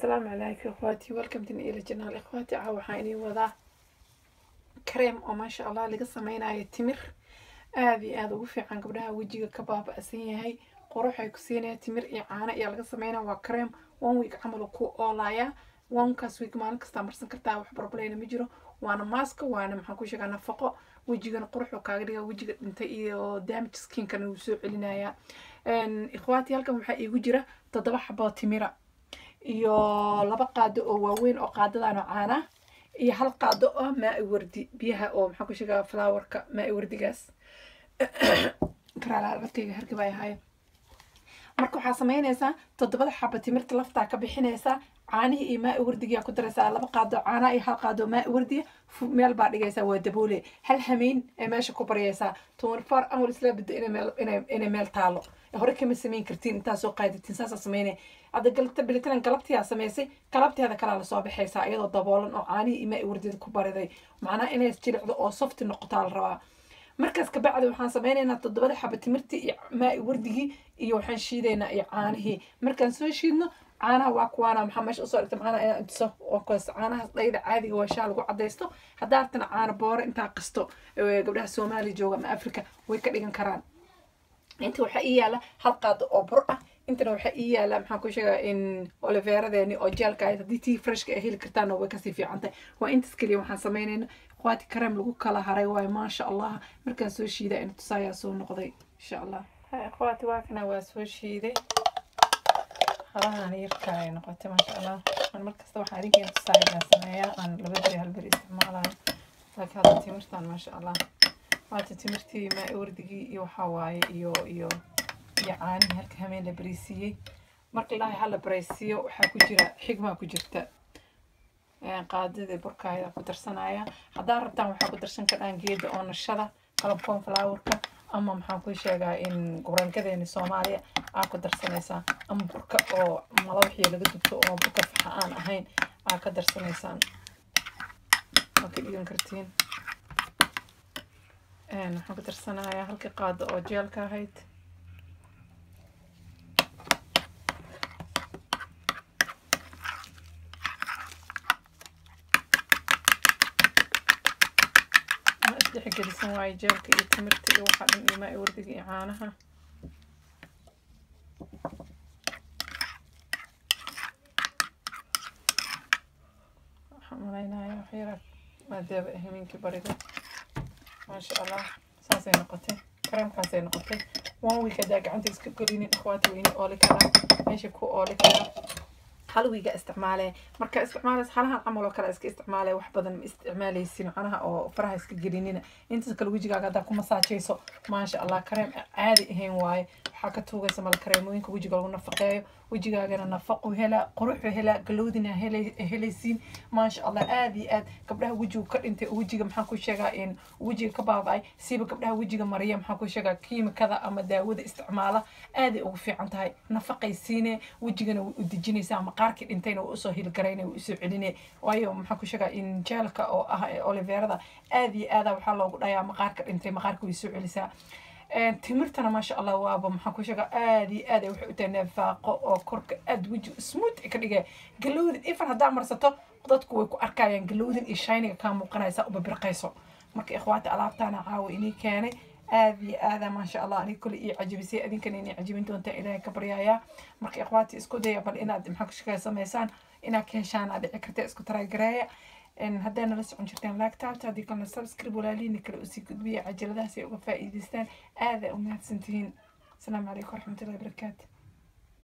Asalaamu calaykum ikhwaati, welcome to ila channel. Ikhwaati, caawa waxaan inii wadaa kareem oo maasha Allah laga sameynayo timir, aad iyo aad ugu fiican gabdhaha wejiga ka baaba'san yahay, qurux ay ku siinaya. Timir iyo caano ayaa laga sameynaya. Waa kareem one week camal ku oolaya. Onekaas week maalin kastaa marsan kartaa, wax problema ma jiro. Waana maaska, waana maxaan ku sheegaa nafaqo, wejigana quruxuu kaaga dhigaa, wejiga dhintay iyo damage skinkana wuu soo celinayaa. Ikhwaati, halkan waxaa iigu jira 7 xaboo timira iyo 2 qaado oo waaweyn oo qaadadan oo caana iyo 1 qaado oo maa wardi, biyaha oo maxaan ku sheegaa flowerka maa wardigaas karaala codkayga hargab ay ahaayeen. Marka waxaa sameynaysaa 7da xaba timirta laftaa ka bixinaysaa, caanihii iyo maa wardigiyaa ku daraysaa, 2 qaado caana iyo 1 qaado maa wardiya meel baa dhigaysaa, waa daboole, hal hameen ee meesha ku baryaysaa 24 hours la biddo inay meel taalo. Hore kama samayn kartiin intaa soo qaadatiin, saasaa sameynay. Hadda galabta bilitanan galabtiyaa samaysay, galabteeda kalaa lasoo baxaysaa iyadoo daboolan oo caanihii iyo maa wardida ku bariday, macnaha inay jilicdo oo soft noqotaa la rabaa. Markaas kabacdi waxaan sameynaynaa 7da xaba timirtii iyo maa wardigii iyo waxaan shiidaynaa iyo caanihii. Markaan soo shiidno caanaha waa kuwaana, maxaa meesha usoo dhigta macnaha inaan intuso oo kaas caanahaas dhayda caadiga waa shaa lagu cadaysto. Haddaa rabtana caano boore intaa qasto, gabdhaha Soomaaliya jooga ama Afrika way ka dhigan karaan. Inta waxaa ii yaala 1 qaado oo bur ah, intana waxaa ii yaala maxaan ku sheegaa in oliveradeeni oo jeelka ahayd. Haddii tii freshka ay heli kartaana way kasii fiican tahay. Waa intaas keliya waxaan sameynayna ikhwaati, kareem lagu kala haray waayo maasha Allah. Markaan soo shiiday ina tusaayaa soo noqday insha Allah. Ikhwaati, waa kana, waa soo shiiday, halahan yarka ay noqotay maasha Allah. Aan markasta waxaan idinkeena tusaaya baan sameeyaa, aan 2 beri 1 beri isticmaalayo, laakiin hadda timirtan maasha Allah waata timirtii maa wardigii iyo waxaa waaye iyo iyo caanihii halka hameen la bariisiiyey. Marka ilaahay hala baraysiiyo waxaa ku jira xigmaa ku jirta. Qaadadii burkaayada ku darsanaya, haddaa rabtaan waxaa ku darsan karaan geeda oo nashada qalab cornflowerka ama maxaan ku sheegaa in gurankadeeni Soomaaliya aa ku darsanaysaa, ama burka oo malawaxiya laga dubto oo burka faxa aan ahayn aa ka darsanaysaan, waa ka dhigan kartiin. Waxaan ku darsanayaa halkii qaado oo jeelka ahayd. Ma isdhexgelisan waayo jeelka iyo timirta iyo waxa dhan iyo maa wardiga iyo caanaha. Waxaan malaynayaa wax yara maadaaba hameenkii bariga maasha Allah saasay noqotay, kareemkaasay noqotay. One week haddaa gacanta iska gelinin ikhwaati, weyne ooli karaa, meesha ku ooli karaa. Hal wiiga isticmaale, marka isticmaalaysa halahan camal oo kale iska isticmaale, wax badan ma isticmaalaysin macnaha oo faraha iska gelinina. Intaas kale wejigaaga haddaa ku masaajayso maasha Allah, kareem caadi ahayn waaye. Waxaa ka tuugaysa mala kareemooyinka wejiga lagu nafaqeeyo, wejigaagana nafaqo helaa, quruxu helaa, galoodina helaysiin maasha Allah. Aad iyo aad gabdhaha wejigu ka dhintay, wejiga maxaan ku sheegaa in wejiga ka baaba'ay, siiba gabdhaha wejiga mariya maxaan ku sheegaa kiimikada ama daawada isticmaala, aaday ugu fiican tahay, nafaqay siine, wejigana way u dejinaysaa, maqaarkii dhintayna way usoo hilgaraynay, way usoo celinay. Waayo maxaan ku sheegaa in jeelka oo ah oliverada aad iyo aada waxaa loogu dhayaa maqaarka dhintay, maqaarka way soo celisaa. Timirtana maasha Allah waaba maxaan ku sheegaa aad iyo aad ay waxay u tahay nafaaqo oo korka aad weji smooth ka dhigaya, galowdin ifan haddaa marsato dadku way ku arkayaan galowdin iyo shiniga kaa muuqanaysa uba birqayso. Marka ikhwaati, alaabtaana caawa inii keenay, aad iyo aada maasha Allah aniga kule ii cajibisay, adinkana inay cajibin doontaa Ilaahay ka baryayaa. Marka ikhwaati, isku daya bal inaad maxaan ku sheegaa samaysaan, inaad ka heshaan aad dhici karta, isku taraagareeya. Haddaa nala socon jirteen like taabta, haddii kalena subscribe, walaalihiina kale usii gudbiya cajaladahaas ay uga faa'iidaystaan. Aad ay u mahadsantihiin. Asalaamu calaykum waraxmatullahi wabarakaatu.